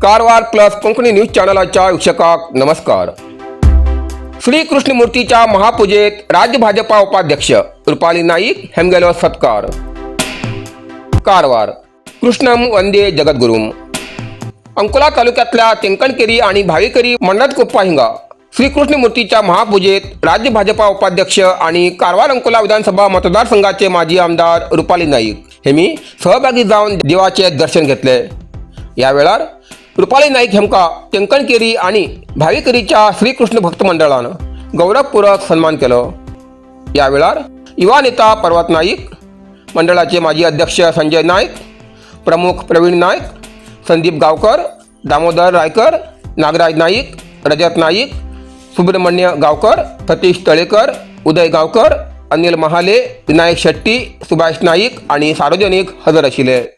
Karwar plus Konkani news चॅनलाच्या वीक्षकाक नमस्कार. श्री कृष्णमूर्तीच्या महापूजेत राज्य भाजपा उपाध्यक्ष रुपाली नाईक हेमगेलो सत्कार. कारवार. कृष्णम वंदे जगद्गुरुम. अंकोला तालुक्यातल्या तेंकणकेरी आणि भाविकेरी मंडतकोप्पा हिंगा श्रीकृष्णमूर्तीच्या महापूजेत राज्य भाजपा उपाध्यक्ष आणि कारवार अंकोला विधानसभा मतदारसंघाचे माजी आमदार रुपाली नाईक हे मी सहभागी जाऊन देवाचे दर्शन घेतले. या वेळार रुपाली नाईक हेमका तेंकणकेरी आणि भाविकेरीच्या श्रीकृष्ण भक्त मंडळानं गौरवपूर्वक सन्मान केलो. या वेळार युवा नेता पर्वत नाईक, मंडळाचे माजी अध्यक्ष संजय नाईक, प्रमुख प्रवीण नाईक, संदीप गावकर, दामोदर रायकर, नागराज नाईक, रजत नाईक, सुब्रमण्य गावकर, सतीश तळेकर, उदय गावकर, अनिल महाले, विनायक शेट्टी, सुभाष नाईक आणि सार्वजनिक हजर आशिल्ले.